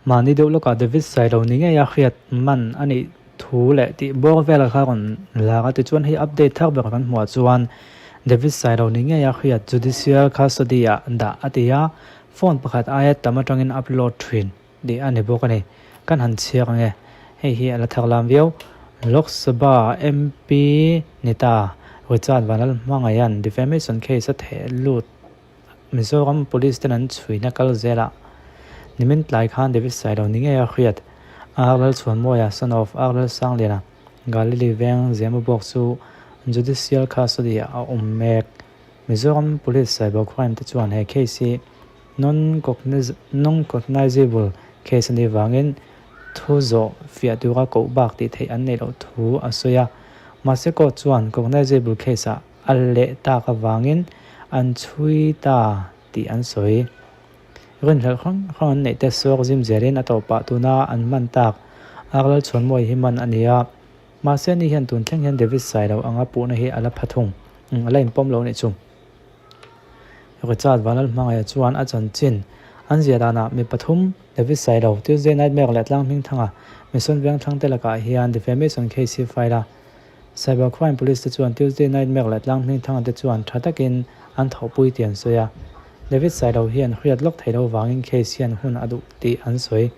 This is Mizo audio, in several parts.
Mahni deuh lawkah David Sailo ni ngei a hriat man a nih thu leh tih bawr vel kha rawn lar a, tichuan hei update thar ber kan hmuh ah chuan David Sailo ni ngei a hriat judicial custody ah dah a ti a, phone pakhat aia tam atangin upload thin tih a ni bawk a ni. Kan han chhiar ang e, hei hi a la thar lam viau. Lok Sabha MP ni ta Richard Vanlalhmangaiha'n defamation case a theh lut. Mizoram Police ten an chhuina kal zelah nimin tlai khan David Sailo ni ngei a hriat Ar Lalchhuanmawia, son of Ar Lalsangliana, Galili veng Zemabawk chu Judicial Custody ah a awm mek. Mizoram Police Cyber Crime te chuan he case hi non-cognizable case a nih vangin thu zawh fiah tura koh bak tih theih an neih loh thu a sawi a. Mahse court chuan cognizable case ah A leh tak avangin an chhui ta tih an sawi. Rinhlelh hrang hrang an neih te suak zim zelin a tawpah tuna an man tak Arlal Chhuanmawi hi man a ni a. Mahse ni hian tun thleng hian David Sailo anga puhna hi a la pha thung. A la inpawm lo nih chu. Richard Vanlalhmangaia chuan a chanchin an ziah danah mi pathum David Sailo, Tuesday Nightmare leh Tlang Hmingthanga Mission Vengthlang te lakah hian defamation case hi file a. Cyber Crime Police te chuan Tuesday night mek leh tlang hmingthanga te chuan tha takin an thawhpui tih an sawi a. David Sailo hian hriat lawk theih loh vangin case hian hun a duh tih an sawi.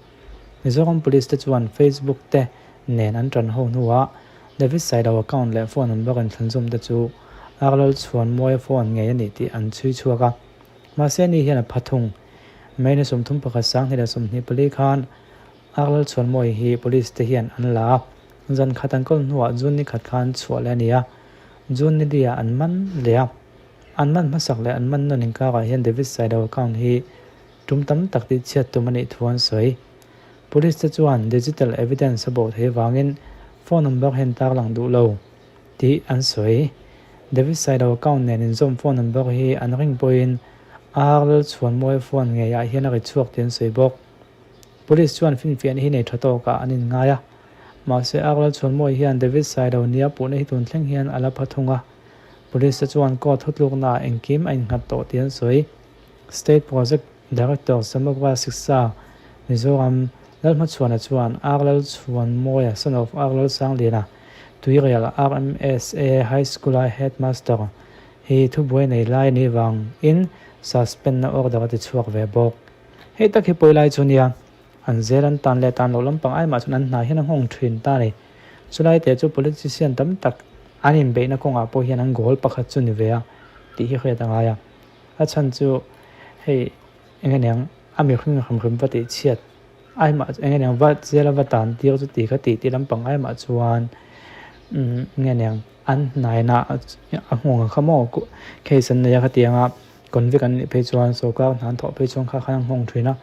Mizoram Police te chuan Facebook te nen an tan ho hnuah David Sailo account leh phone number inthlanzawm te chu Arlal Chhuanmawia phone ngei a ni tih an chhui chhuak a. Mahse ni hian a pha thung. May ni 31 2024 khan Arlal Chhuanmawi hi Police te hian an la a, zan khat an kawl hnuah June ni khat khan chhuah leh a ni a, June ni li ah an man leh a. An man hmasak leh an man nawn inkarah hian David Sailo account hi tum tam tak tih chhiat tum a nih thu an sawi. Police te chuan digital evidence a bo thei vangin phone number hian tarlang duh lo tih an sawi. David Sailo account nen inzawm phone number hi an ring pawhin Arlal Chhuanmawi phone ngeiah hian a ri chhuak tih an sawi bawk. Police chuan finfiahna hi nei tha tawkah an inngai a, mahse Arlal Chhuanmawi hian David Sailo nia puhna hi tun thleng hian a la pha thung a. Police te chuan court thutluknaah engkim a innghat tawh tih an sawi. State Project Director Samagra Shiksha Mizoram Lalhmachhuana chuan Arlal Chhuanmawia son of Arlal Sangliana Tuirial RMSA High School-a Headmaster hi thubuai nei lai a nih vangin suspend-na order a ti chhuak ve bawk. Hei tak hi pawi lai chu nia, an zel an tan leh tan loh lampang ai mah chuan an hna hian a nghawng thin ta a ni. Chulai teh chu politician tam tak an inbeihna kawngah pawh hian an goal pakhat chu ni ve a tih hi hriat a ngai a. A chhan chu hei eng aniang a mihring hrim hrim va tih chhiat ai mah eng aniang va zela va tan tir chu ti kha tih tih lampang ai mah chuan umm eng aniang an hnaina a nghawng ang kha maw case an nei a khatiang a. Convict an nih phei chuan sorkar hna an thawh phei chuan kha khan an nghawng thin a,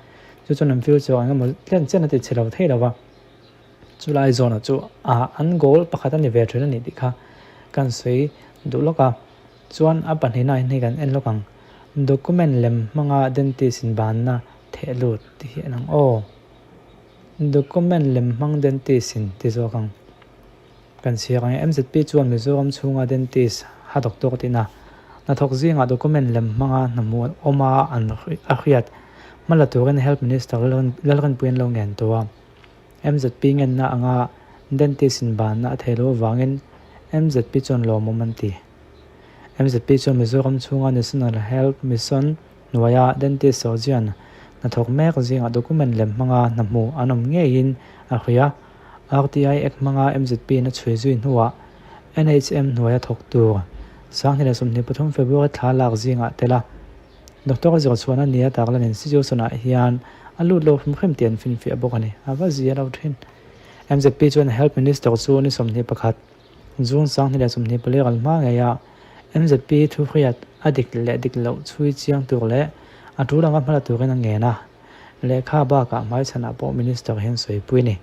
chu chuan an future eng emaw tlen chian a ti chhe lo thei lo va, chulai zawnah chu ah an goal pakhat a ni ve thin a ni tih kha kan sawi duh lawk a, chuan a pahnihna ah hian hei kan en lawk ang, document lem hmanga dentist in banna theh lut tih hi en ang aw, document lem hmang dentist in ti zawk ang Kan chhiar ang e, MZP chuan Mizoram chhunga dentist ha doctor tina hnathawk zingah document lem hmanga hna hmuh awm a an a hriat hma la turin Health Minister Lalrinpuii an lo ngen tawh a. MZP ngenna anga dentist in banna a thei lo avangin MZP chuan lawmawm an ti. MZP chuan Mizoram chhunga National Health Mission hnuaia dentist surgeon hnathawk mek zingah document lem hmanga hna hmuh an awm ngeiin a hria. RTI Act hmanga MZP in a chhui zui hnuah NHM hnuaia thawk tur 2023 February thla lak zingah tel a, Doctor Zirchhuana nia tarlan institution ah hian a lut lo hrim hrim tih an finfiah bawk a ni. A va zia lo thin. MZP chuan Health Minister chu ni 21 June 2024 ral hma ngeia MZP thuhriat a dik leh dik loh chhui chiang tur leh a tul anga hmala turin a ngen a. Lehkha bakah hmaichhanah pawh Minister hian sawipui a ni.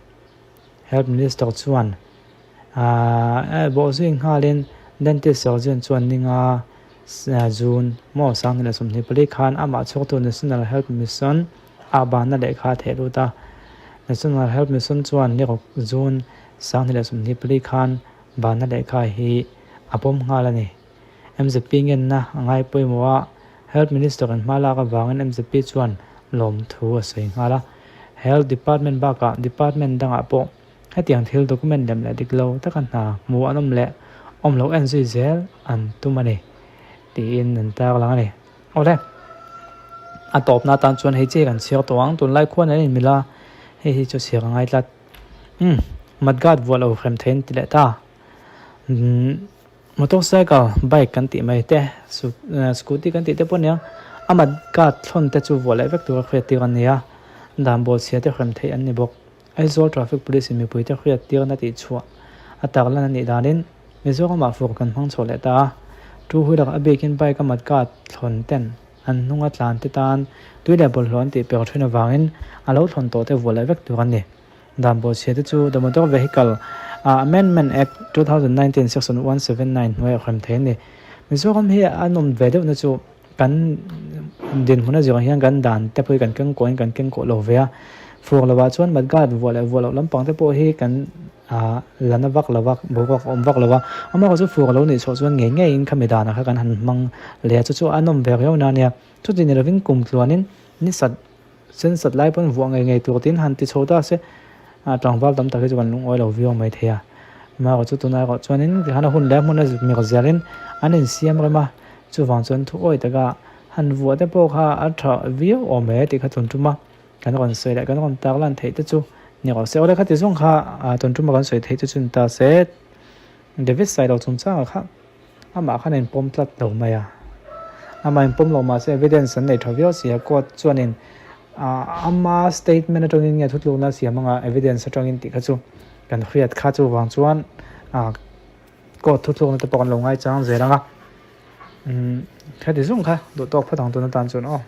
Health Minister chuan bawhzui nghalin Dentist Surgeon chuan ninga June maw 2024 khan amah chhuaktu National Health Mission ah banna lehkha a theh lut a. National Health Mission chuan ni ruk June 2024 khan banna lehkha hi a pawm nghal a ni. MZP ngenna a ngai pawimawh a, Health Minister in hma lak avangin MZP chuan lawmthu a sawi nghal a. Health Department bakah Department dangah pawh hetiang thil document lem leh dik lo taka hna hmu an awm leh awm loh en zui zel an tum a ni tiin an tarlang a ni. Awle, a tawpna atan chuan hei chiah kan chhiar tawh ang, tunlai khuan an inmilh a, hei hi chu chhiar a ngai tlat. Umm, mudguard vuah lo hrem thei an ti leh ta. Umm. Motorcycle, bike kan tih mai te, scooty kan tih te pawh nia, a mat guard thlawn te chu vuah leh vek tura hriat tir an ni a, dan bawlchhia te hrem theih an ni bawk. Aizawl Traffic Police in mipui te hriat tirna tih chhuah a tarlan a nih danin Mizoramah fur kan hmang chhuah leh ta a, two wheeler a bikin bike a mat guard thlawn ten an hnunga tlan te tan tui leh bawlhhlawh an tih per thin avangin a lo thlawn tawh te vuah leh vek tur an ni. Dan bawhchhia te chu The Motor Vehicle Amendment Act, 2019 Section 179 hnuaiah hrem thei a ni. Mizoram hi a nawm ve deuhna chu kan dinhmun a zirah hian kan dan te pawh hi kan keng kawhin kan keng kawh lo ve a. Fur lovah chuan mudguard vuah leh vuah loh lampang te pawh hi kan la na vak lo va, boruak a awm vak lo va. Amaherawhchu chu fur a lo nih chhuah chuan ngei ngeiin khami danah kha kan han hmang leh a, chu chu a nawm ve riau na a nia. Chuti ni lovin kum tluanin ni sat Sen sat lai pawn vuah ngei ngei tur tiin han ti chho ta se, a tlangval tam tak hi chu kan lungawi lo viau mai thei a. Amaherawh chu tunah erawh chuanin tikhan a hun leh a hmun a zut mir zelin an insiam rem a, chuvang chuan thu awi taka han vuah te pawh kha a tha viau awm e tih kha tun tum a, kan rawn sawi leh kan rawn tar lan theih te chu ni rawh se. Awle khati zawng kha tun tuma kan sawi theih te chu ni ta se, David Sailo chungchangah kha. Amah khan a inpawm tlat lo mai a, amah inpawm lo mahse evidence an nei tha viau si a, court chuanin ama statement atangin nge thutlukna a siam anga evidence atangin tih kha chu kan hriat kha chuvang chuan court thutlukna te pawh kan lo ngaichang zel ang a, umm heti zawng kha duhtawk phawt ang tun atan chuan aw.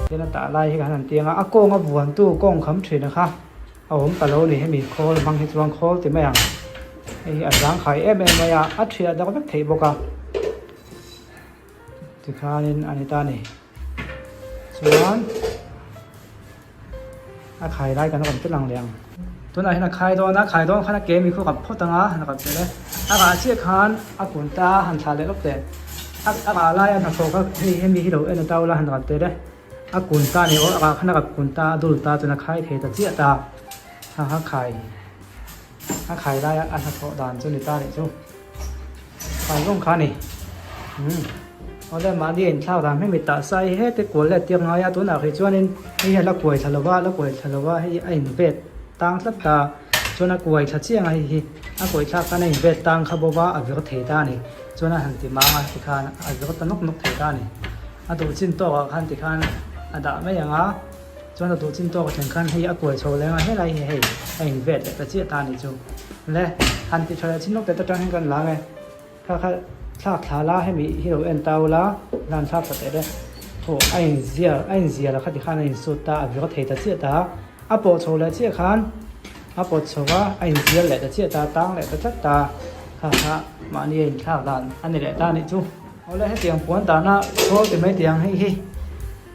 Tin a tah lai hi kan han tiang a, a kawng a vuantu kawng kham thin a kha a awm ta lo a ni hemi khawl hmang hi chuan khawl ti mai ang hei hi a zangkhai em em mai a, a thiah dak vek theih bawk a tikhanin a ni ta a ni chuan. A khai lai kan rawn tel ang leh ang. Tunah hian a khai dawn a, khai dawn khan a ke mi khu kap phawt ang a, han kap tel e. A rah chiah khan a kun ta a, han thlah leh lawk teh. A a rah lai a hnathawh kha hei hemi hi lo en a tau la han kap tel e. A kun ta a ni aw, a rah khan a kap kun ta a, a dul ta chuan a khai thei ta chiah ta. Ha ha khai. A khai lai a hnathawh dan chu ni ta nih chu. Khai zawng kha a ni. Umm. Awle mahni a inthlak dan hmemi tah sa hi heti kual let tir ngai a tunah khi chuanin hei hi a la kuai thla lo va a la kuai thla lo va hei a invet tang tlat ta chuan a kuai thla chiang a hei hi a kuai thlak khan a invet tang kha bawk a a vir thei ta a ni chuan a han ti mang a tikhan a vir ta nawk nawk thei ta a ni a duh chin tawkah khan tikhan a dah mai ang a. Chuan a duh chin tawk a thlen khan hei a kuai chho leng a helai hi hei a in vet leh ta chiah ta a nih chu. Le han ti tha leh chin lawk te atang hian kan lang e. Kha kha thlak thla la hemi hi lo en ta ula lan thlak thla teh le. Thaw a in zia a in zia la kha ti khan a in sut ta a vir thei ta chiah ta. A pawh chho leh chiah khan a pawt chho va a in zial leh ta chiah ta tang leh ta tlat ta. Kha kha mahni a in thlak dan a ni leh ta a nih chu. Awle hetiang puan dahna khawl ti mai tiang hei hi.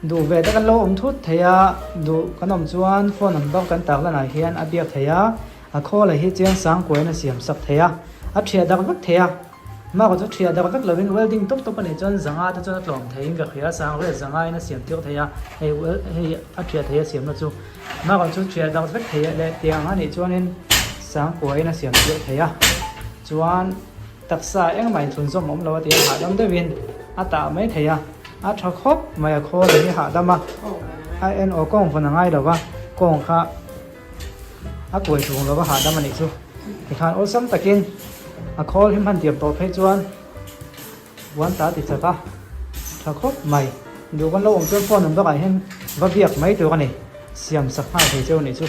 Duh ve te kan lo awm thut thei a, duh kan awm chuan phone number kan tak lanah hian a biak thei a, a call hi chiang sang kuain a siam sak thei a, a thiah dak vek thei a. Maka chu thiah dak vek lovin welding tawp tawp a nih chuan zanga te chuan a tlawm theiin ka hria, sang riat zanga in a siam tir thei a, hei hei a thiah thei a siamna chu. Maka chu thiah dak vek thei leh tiang a nih chuanin sang kuain a siam tir thei a, chuan. Taksa engmah inthlunzawm awm lo a ti a, hahdam deuhin a tah mai thei a, a tha khawp mai a khawl hi hahdam a, a en aw kawng vawn a ngai lo va, kawng kha a kuai tung lo va hahdam a nih chu, tikhan awlsam takin a khawl hi hman diam tawh phei chuan puan ta ti chak a, tha khawp mai, duh kan lo awm chuan phone number ah hian va biak mai tur a ni, siam sak nghal thei cheu a nih chu.